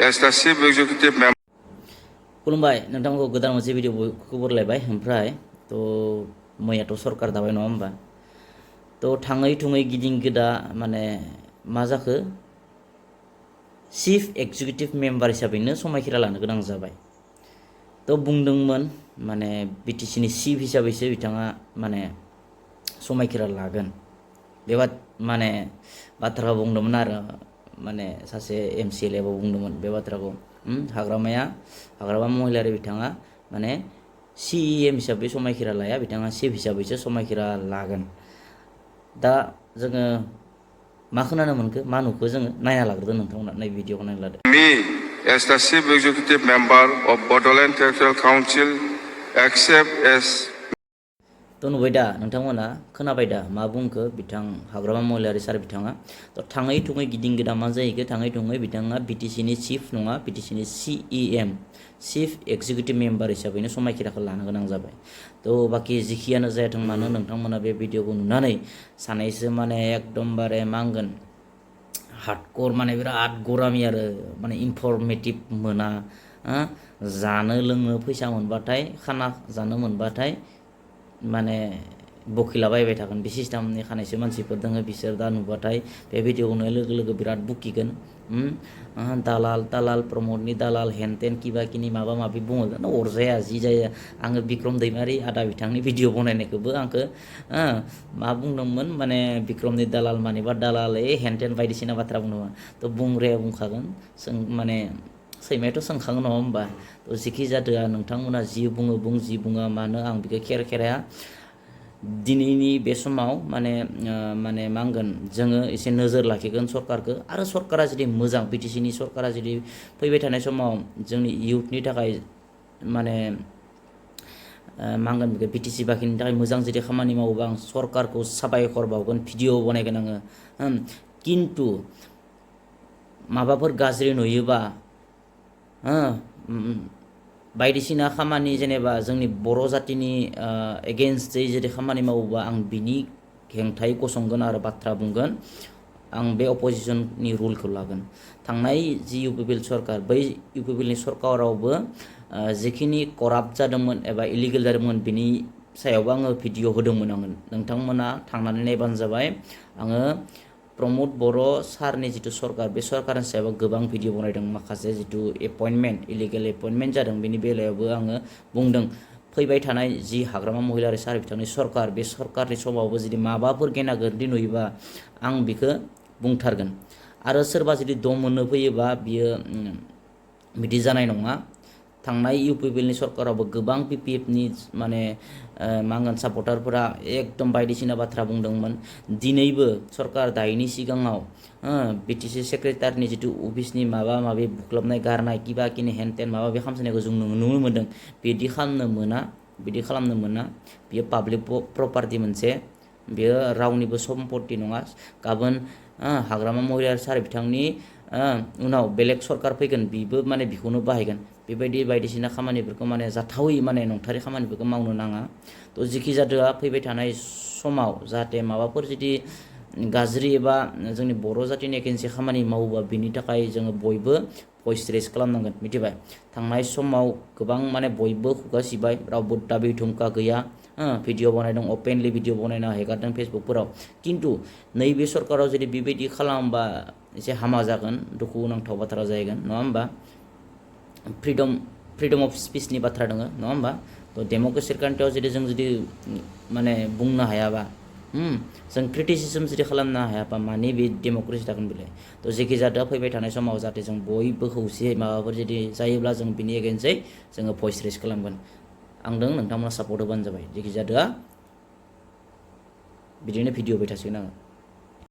as the Chief Executive Member. खुलुमबाय नोंथांखौ गोदान मोनसे भिडिअ खबर लायबाय ओमफ्राय तो मैयाथ' सरकार दाबाय नङा होमबा तो थाङै थुङै गिदिं गोदा माने मा जाखो चिफ एक्जिकिउटिभ मेम्बार हिसाबैनो समायखिरा लानो गोनां जाबाय तो बुंदोंमोन माने बिटिसिनि चिफ हिसाबैसो बिथाङा माने समायखिरा लागोन बे माने बाथ्राखौ बुंदोंमोन आरो माने सासे एमसिएलए बो बुंदोंमोन बे बाथ्राखौ हाग्रामा महिलारि बिथाङा माने सिएम हिसाबै समायखिरा लाया बिथाङा चिफ हिसाबैसो समायखिरा लागोन दा जोङो मा खोनानो मोनखो मा नुखो जोङो नायना लाग्रोदो नोंथांमोना नै भिडिअखौ नायना लादो Me, as the Chief Executive Member of Bodoland Territorial Council, accept as तो नुबाय दा नोंथांमोना खोनाबाय दा मा बुंखो बिथां हाग्रामा महिलारि सार बिथाङा तो थाङै थुङै गिदिं गोदा मा जाहैखो थाङै थुङै बिथाङा बिटिसिनि चिफ नङा बिटिसिनि सिइएम चिफ एक्जिकिउटिभ मेम्बार हिसाबैनो समायखिराखौ लानो गोनां जाबाय तो बाखि जिखियानो जायाथों मानो नोंथांमोना बे भिडिअखौ नुनानै सानैसो माने एकदमबारे मा होनगोन हार्डकोर माने बिराद गरामि आरो माने इनफरमेटिभ मोना जानो लोंनो फैसा मोनबाथाय खाना जानो मोनबाथाय माने बखिलाबायबाय थागोन बे सिस्टेमनि खानायसो मानसिफोर दङ बिसोर दा नुबाथाय बे भिडिअखौ नुनाय लोगो लोगो बिराद बुखिगोन दालाल प्रमदनि दालाल हेन तेन किबा किनि माबा माबि बुङोगोन अरजाया जि जाया आङो बिक्रम दैमारि आदा बिथांनि भिडिअ बनायनायखौबो आंखो मा बुंदोंमोन माने बिक्रमनि दालाल मानिबा दालाल हेन तेन बायदिसिना बाथ्रा बुंदोंमोन तो बुंग्राया बुंखागोन जों माने सैमायाथ' सोंखाङो नङा होमबा तो जिखि जादोआ नोंथांमोना जि बुङो बुं जि बुङा मानो आं बेखौ खेराया दिनैनि बे समाव माने माने मा होनगोन जोङो एसे नोजोर लाखिगोन सरकारखौ आरो सरकारा जुदि मोजां बिटिसिनि सरकारा जुदि फैबाय थानाय समाव जोंनि इयुथनि थाखाय माने मा होनगोन बेखौ बिटिसि बाखिनि थाखाय मोजां जुदि खामानि मावोबा आं सरकारखौ साबायखर बावगोन भिडिअ बनायगोन आङो किन्तु माबाफोर गाज्रि नुयोबा बायदिसिना खामानि जेनेबा जोंनि बर' जातिनि एगेन्स्टै जुदि खामानि मावोबा आं बिनि हेंथायै गसंगोन आरो बाथ्रा बुंगोन आं बे अपोजिसननि रुलखौ लागोन थांनाय जि इउपिपिएल सरकार बै इउपिपिएलनि सरकारावबो जिखिनि कराप्ट जादोंमोन एबा इलिगेल जादोंमोन बिनि सायावबो आङो भिडिअ होदोंमोन आङो नोंथांमोना थांनानै नायबानो जाबाय आङो प्रमद बर' सारनि जिथु सरकार बे सरकारनि सायाव गोबां भिडिअ बनायदों माखासे जिथु एपइन्टमेन्ट इलिगेल एपइन्टमेन्ट जादों बेनि बेलायावबो आङो बुंदों फैबाय थानाय जि हाग्रामा महिलारि सार बिथांनि सरकार बे सरकारनि समावबो जुदि माबाफोर गेना गोरोन्थि नुयोबा आं बेखौ बुंथारगोन आरो सोरबा जुदि दम मोननो फैयोबा बियो बिदि जानाय नङा थांनाय इउपिपिएलनि सरकारावबो गोबां पिपिएफनि माने मा होनगोन सापर्टारफोरा एकदम बायदिसिना बाथ्रा बुंदोंमोन दिनैबो सरकार दायैनि सिगाङाव बिटिसि सेक्रेटारिनि जिथु अफिसनि माबा माबि बुख्लाबनाय गारनाय किबा किनि हेन तेन माबा माबि खालामनायखौ जों नुनो मोन्दों बिदि खालामनो मोना बियो पाब्लिक प्रपार्टि मोनसे बेयो रावनिबो सम्पत्ति नङा गाबोन हाग्रामा महिलारि सार बिथांनि उनाव बेलेग सरकार फैगोन बिबो माने बिखौनो बाहायगोन बेबायदि बायदिसिना खामानिफोरखौ माने जाथावै माने नंथारै खामानिफोरखौ मावनो नाङा तो जिखि जादोआ फैबाय थानाय समाव जाहाथे माबाफोर जुदि गाज्रि एबा जोंनि बर' जातिनि एगेन्सि खामानि मावोबा बिनि थाखाय जोङो बयबो भइस रेज खालामनांगोन मिथिबाय थांनाय समाव गोबां माने बयबो खुगा सिबाय रावबो दाबि धुमखा गैया भिडिअ बनायदों अपेनलि भिडिअ बनायना हेगारदों फेसबुकफोराव किन्तु नैबे सरकाराव जुदि बेबायदि खालामोबा एसे हामा जागोन दुखुनांथाव बाथ्रा जाहैगोन नङा होमबा फ्रिडम अफ स्पिचनि बाथ्रा दङ नङा होमबा तो डेम'क्रेसि कान्ट्रियाव जुदि माने बुंनो हायाबा जों क्रिटिसिजम जुदि खालामनो हायाबा मानि बे डेम'क्रेसि थागोन बेलाय तो जेखि जादोआ फैबाय थानाय समाव जाहाथे जों बयबो खौसेयै माबाफोर जुदि जायोब्ला जों बिनि एगेन्स्टै जोङो भइस रेज खालामगोन आंदों नोंथांमोना सापर्ट होबानो जाबाय जेखि जादोआ बिदिनो भिडिअ होबाय थासिगोन आङो